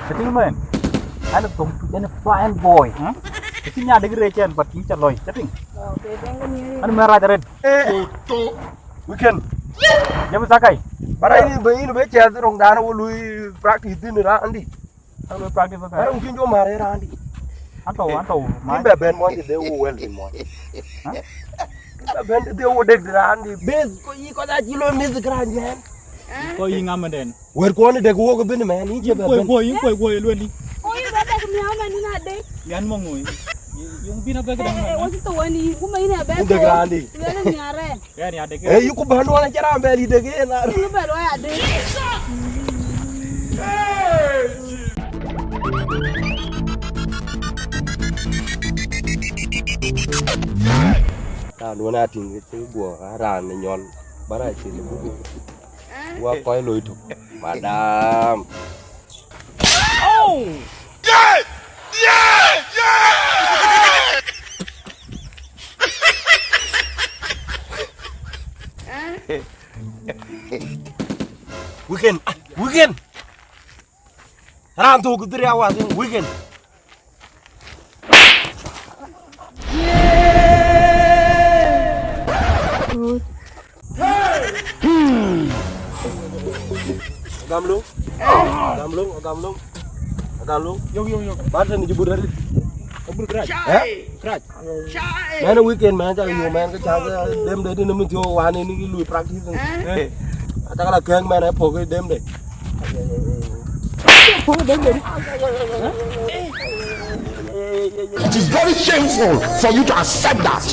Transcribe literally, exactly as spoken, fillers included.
Cï tïŋ mɛn. An thöŋ tuc, an fine boy, hm? Cï nya dek rëëc ɛn, but yïn ca lɔi, cï tïŋ. Okay, thank you. An mɛn rac arëët. Eh, to, to. Weekend. Jam Sakai. Bara yïn be, yïn be cɛɛth röŋdan wo lui practice din raan di. An lui practice Sakai. Bara mungkin jo mare raan di. An tɔ̈u, an tɔ̈u. Yïn be ben mɔny de wo wel di mɔny. Hä? Yïn be ben de wo dek raan di. Bes ko yï ko da jilo music raan jen. Ko yï ŋa mɛn den? Wɛ̈t kuɔn dek wok ëbën mɛn, yïn cï bɛ bɛ̈n. Kuɔi, kuɔi, yïn kuɔi, kuɔi, luel dï. Kuɔi bɛ dek miäu mɛn yïn adek. Miän mɔŋ ŋoi. Yïn bïn abɛ̈k däŋ mɛn. Wok cï thou wani, ku mɛn yïn abɛ̈k. Yïn dek raan dï. Luel miäu rɛn. Yɛn ya dek. Eh, yï ku bän duɔn acï raan bɛ̈n yï dek yen ar. Yïn bɛ luɔi adek. Raan duɔn a tïŋ cï guɔ, a raan nyɔl. Bara cï ni buku. Wa kɔc loi tök. Madam. Oh! Yeah! Yeah! Yeah! Weekend, ah, weekend. Raan thok three hours in weekend. Gamlo. Gamlo, gamlo. Gamlo. Yo, yo, yo. Ba tani jibur rit. Jibur crash. Eh? Crash. Man weekend man, ca yo man, ka ca dem de ni mi tio wan ni lui practice. Eh. Ata kala keng man, eh, pok dem de. Pok dem de. It is very shameful for you to accept that.